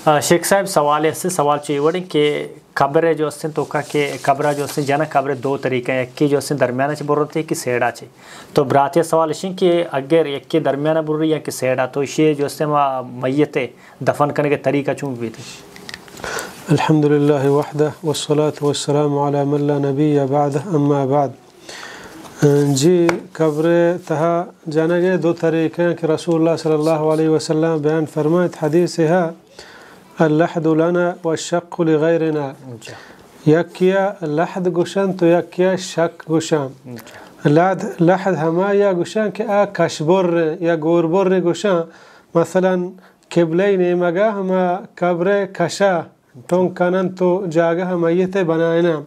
آ، شیخ صاحب، سوالے است، سوال چو اے وڑیں کہ قبر جو استیں توکا کہ قبر جو استیں جناں قبر دو طریقہ ہیں، یکی جو استیں درمیان چ برنتے کہ سیڑا چ۔ تو براتی سوال اشیں کہ اگر یکی درمیان بری یا کہ سیڑا، تو اشی جو استیں ما میت دفن کنگے طریقہ چون بیت؟ الحمد لله وحده والصلاة والسلام على من لا نبي بعده، أما بعد. جی، قبر تہا جنگ ء دو طریقہ ہیں کہ رسول اللہ صلی اللہ علیہ وسلم بیان فرمائت حدیث ہے، اللحد لنا والشق لغيرنا. جی. یکیا لحد گوشن تو یکیا شق گوشن. جی. لحد، لحد ہما یا گوشن کہ آ کشبر یا گوربر گوشن، مثلاً قبلہ نیمگا ہما قبر کشا ٹونک کننت و جاگہ میت ء بنائیناں۔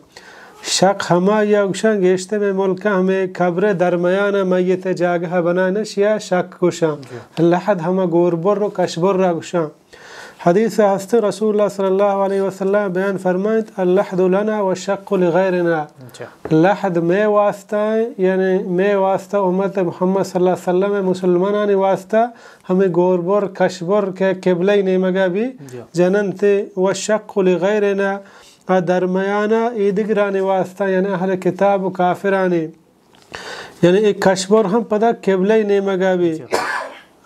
شق ہما یا گوشاں گیشتر مئے ملک ء ہمے قبر ء درمیان ء میت ء جاگہ ء بنائیناں، شیا شق گوشاں۔ جی۔ لحد ہما گوربر و کشبر ء گوشاں۔ حدیث ء ہست رسول اللہ صلی اللہ علیہ وسلم بیان فرمائنت، اللحد لنا والشق لغیرنا۔ جی۔ لحد مئے واسطہ ایں، یعنی مئے واسطہ امت محمد صلی اللہ علیہ وسلم ء مسلمانانی واسطہ ہمے گوربر، کشبر کہ قبلہ ء نیمگا بی جی۔ جننت، والشق لغیرنا، آ درمیانا ایدگرانی واسطہ، یعنی اہل کتاب و کافرانی، یعنی اے کشبر ہم پدا قبلہ ء نیمگا بی۔ جی۔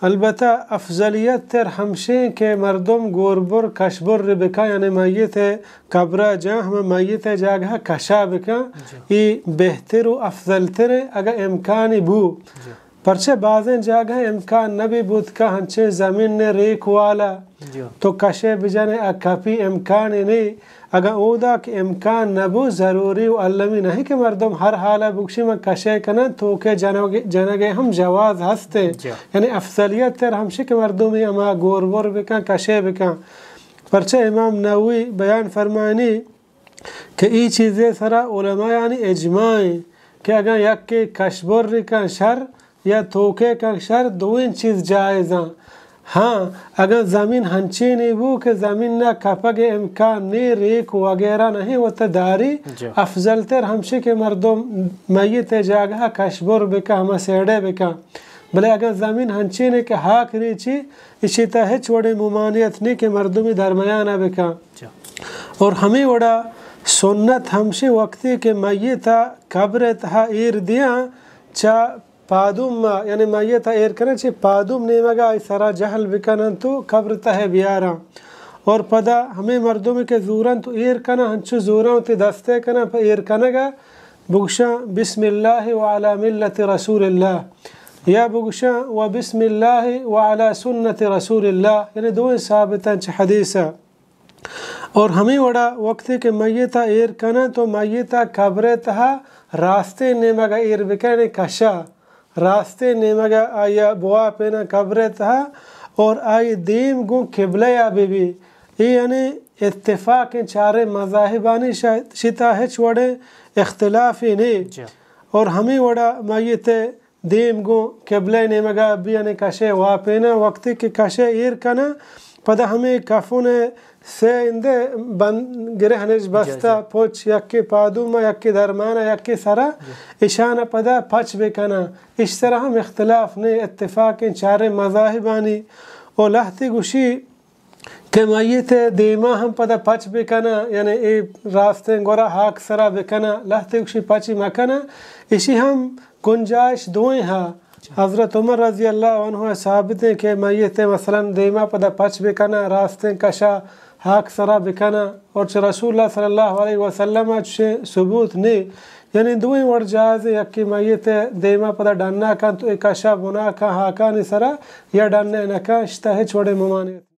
البتہ افضلیت تر ہمشیں کہ مردم گوربر، کشبر بکن، یعنی میت ء قبرا جاں ہمے میت ء جاگہ کشا بکن، جی۔ اے بہتر و افضل تر اگہ امکانی بو۔ جی۔ پرچہ بازیں جاگہ امکان نہ بی بوت کہ ہنچیں زمین نے ریک والا جی۔ تو کشے بجنے ء کپی امکان نے۔ اگاں اودا کہ امکان نہ بو ضروری و المی نہیں کہ مردم ہر حالا بگشی من کشے کنن، تو کہ جنگ، جنگے ہم جواز ہستے۔ جی۔ یعنی افضلیت تر ہمشی کہ مردمی اما گوربر بکن، کشے بکن۔ پرچہ امام نووی بیان فرمائنی کہ ای چیزے سرا علمایانی اجماع ایں کہ اگاں یکے کشبر کن شر یا توکے کن شر، دوئیں چیز جائز اں۔ ہاں، اگاں زمین ہنچینی بو کہ زمین نا کپگ امکان نے، ریک وغیرہ نہیں وت داری، جی۔ افضل تر ہمشی کہ مردم میت جاگہ کشبر بکن، ہما سیڑے بکن۔ بلے اگاں زمین ہنچینے کہ ہاک ریچی، اشی تا ہچ وڑیں ممانعت نہیں کہ مردمی درمیان بکن۔ جی۔ اور ہمے وڑا سنت ہمشی وقتی کہ میت ء قبر ء تہا ایر دیاں، چہ پادوم ء، یعنی میت ء ایر کنن، چہ پادوم نیمگ ء آئی سرا جہل بکنن تو قبر تہ ء بیاراں۔ اور پدا ہمے مردمی کہ زورن تو ایر کنن، ہنچو زوراں وتی دست ء کنن پہ ایر کنگ ء، بگشاں بسم اللہ وعلی ملت رسول اللہ، یا بگشاں و بسم اللہ وعلی سنت رسول اللہ، یعنی دوئیں ثابتاں چہ حدیث ء۔ اور ہمے وڑا وقتے کہ میت ء ایر کناں تو میت ء قبر ء تہا راستیں نیمگ ء ایر بکنیں، کشا راستیں نیمگ ء آئی ء بواپیناں قبر ء تہا اور آئی دیم گوں قبلہ ء بہ بی۔ اے یعنی اتفاق ایں چاریں مذاہبانی شا-، شتا ہچ وڑیں اختلافے نے۔ جی۔ اور ہمے وڑا میت ء دیم گوں قبلہ ء نیمگا بی، یعنی کشے واپیناں، وقتی کہ کشے ایر کناں، پدا ہمے کفن ء سے اندے بند، گرہنش بستہ، جی، جی۔ پچ یکے پادوما، یکے درمانا، یکے سرا، جی۔ اشانا پدا پچ بکناں۔ اش سرا ہم اختلاف نے، اتفاق ایں چاریں مذاہبانی۔ و لہتے گوشی کہ میت ء دیما ہم پدا پچ بکناں، یعنی اے راستیں گورا ہاک سرا بکناں، لہتے گوشی پچی مکناں، اشی ہم گنجائش دوئیں ہا۔ حضرت عمر رضی اللہ عنہ ء ثابت ایں کہ میت ء مثلاً دیما پدا پچ بکناں، راستیں کشا ہاک سرا بکناں، اور چہ رسول اللہ صلی اللہ علیہ وسلم ء چشیں ثبوت نے، یعنی دوئیں وڑ جائز ایں، یکے میت ء دیما پدا ڈنا کنت، اے کشا بنا کن ہاکانی سرا، یا ڈنے نہ کن، اشتا ہچ وڑیں ممانعت